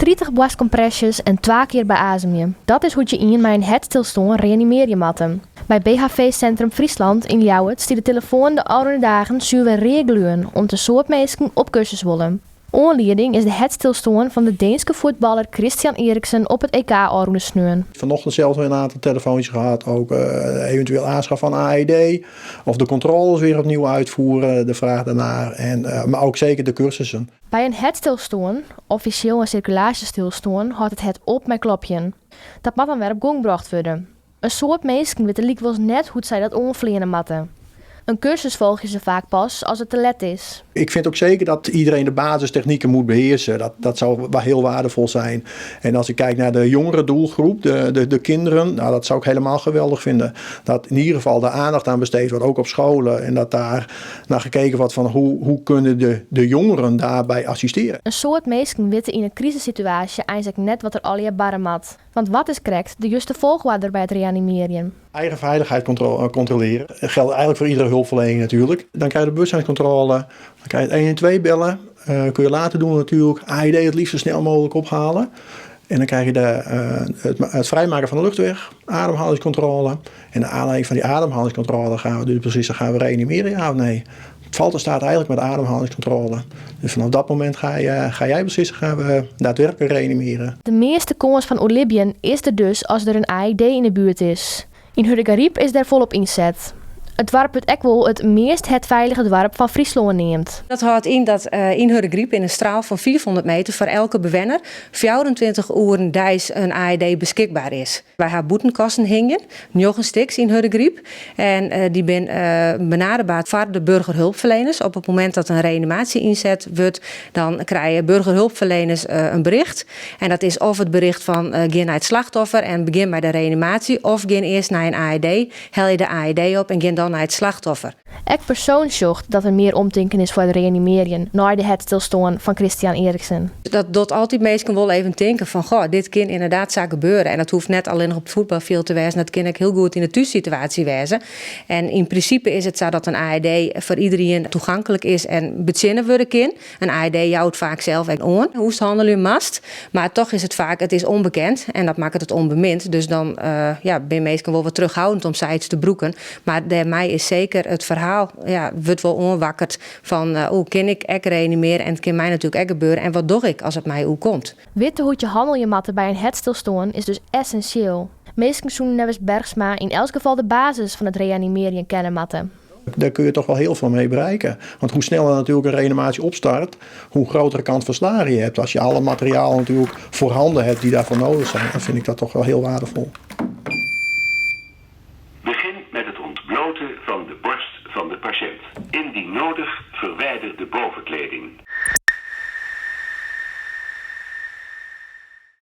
30 boarstkompresjes en twa kear beazemje. Dat is hoe't je ien mei in hertstilstân reanimearje moatte. By BHV Centrum Friesland yn Ljouwert stie de telefoan de ôfrûne dagen suver reagleon om't in soad minsken op kursus wolle. Oanlieding is de hertstilstân fan de Deenske fuotballer Christian Eriksen op it EK ôfrûne sneon. Vanochtend zelfs weer een aantal telefoontjes gehad. Ook eventueel aanschaf van AED. Of de controles weer opnieuw uitvoeren, de vraag daarnaar. En, maar ook zeker de cursussen. By in hertstilstân, offisjeel in sirkulaasjestilstân, hâldt it hert op mei klopjen. Dat moat dan wer op gong brocht wurde. In soad minsken witte lykwols net hoe't sy dat oanfleane moatte. In kursus folgje se faak pas as it te let is. Ik vind ook zeker dat iedereen de basistechnieken moet beheersen. Dat, dat zou wel heel waardevol zijn. En als ik kijk naar de jongere doelgroep, de, de, de kinderen, nou, dat zou ik helemaal geweldig vinden. Dat in ieder geval de aandacht aan besteed wordt, ook op scholen. En dat daar naar gekeken wordt van hoe, hoe kunnen de, de jongeren daarbij assisteren. In soad minsken witte yn in krisissituaasje eins ek net wat der allegear barre moat. Want wat is krekt de juste folchoarder by it reanimearjen? Eigen veiligheid controleren. Dat geldt eigenlijk voor iedere hulpverlening natuurlijk. Dan krijg je de bewustzijnscontrole, dan krijg je het 112 bellen. Kun je later doen natuurlijk. AED het liefst zo snel mogelijk ophalen. En dan krijg je de, het, het vrijmaken van de luchtweg, ademhalingscontrole. En de aanleiding van die ademhalingscontrole gaan we dus precies gaan we reanimeren, ja of nee. Het valt en staat eigenlijk met ademhalingscontrole. Dus vanaf dat moment ga, je, ga jij beslissen, gaan we daadwerkelijk reanimeren. De measte kâns fan oerlibjen is der dus as der in AED yn 'e buert is. Yn Hurdegaryp is dêr folop ynset. It doarp wurdt ek wol it meast hertfeilige doarp fan Fryslân neamd. Dat hâldt yn dat yn Hurdegaryp yn in straal fan 500 meter foar elke bewenner 24 oeren deis in AED beskikber is. Wy ha bûtenkasten hingjen, njoggen stiks yn Hurdegaryp. En dy binne benaderber foar de burgerhulpverleners. Op it momint dat in reanimaasje ynset wurdt, dan krije burgerhulpverleners in bericht. En dat is of it bericht fan gean nei it slachtoffer en begjin mei de reanimaasje, of gean earst nei in AED, helje de AED op en gean dan nei it slachtoffer. Ek Persoon sjocht dat der mear omtinken is foar it reanimearjen nei de hertstilstân fan Christian Eriksen. Dat docht altyd minsken wol even tinken fan goh, dit kin ynderdaad sa gebeure. En dat hoecht net allinnich op it fuotbalfjild te wêzen, dat kin ek hiel goed yn de thússituaasje wêze. En yn prinsipe is it sa dat in AED foar iederien toeganklik is en betsjinne wurde kin. In AED jout faak sels ek oan hoe'tst hannelje moatst, mar toch is it faak it is ûnbekend en dat makket it ûnbemind. Dus dan ja, binne minsken wol wat terughoudend om sayts te brûken. Mar dêrmei is seker it ferhaal ja, wurdt wol oanwakkerd fan oh, kin ik ek reanimearje en it kin my natuerlik ek gebeure en wat doch ik as it my oerkomt. Witte hoe't je hannelje moatte by in hertstilstân is dus essinsjeel. Minsken soene neffens Bergsma yn elts gefal de basis fan it reanimearjen kenne moatte. Daar kun je toch wel heel veel mee bereiken. Want hoe sneller natuurlijk een reanimatie opstart, hoe grotere kans van slagen je hebt. Als je alle materialen natuurlijk voorhanden hebt die daarvoor nodig zijn, dan vind ik dat toch wel heel waardevol.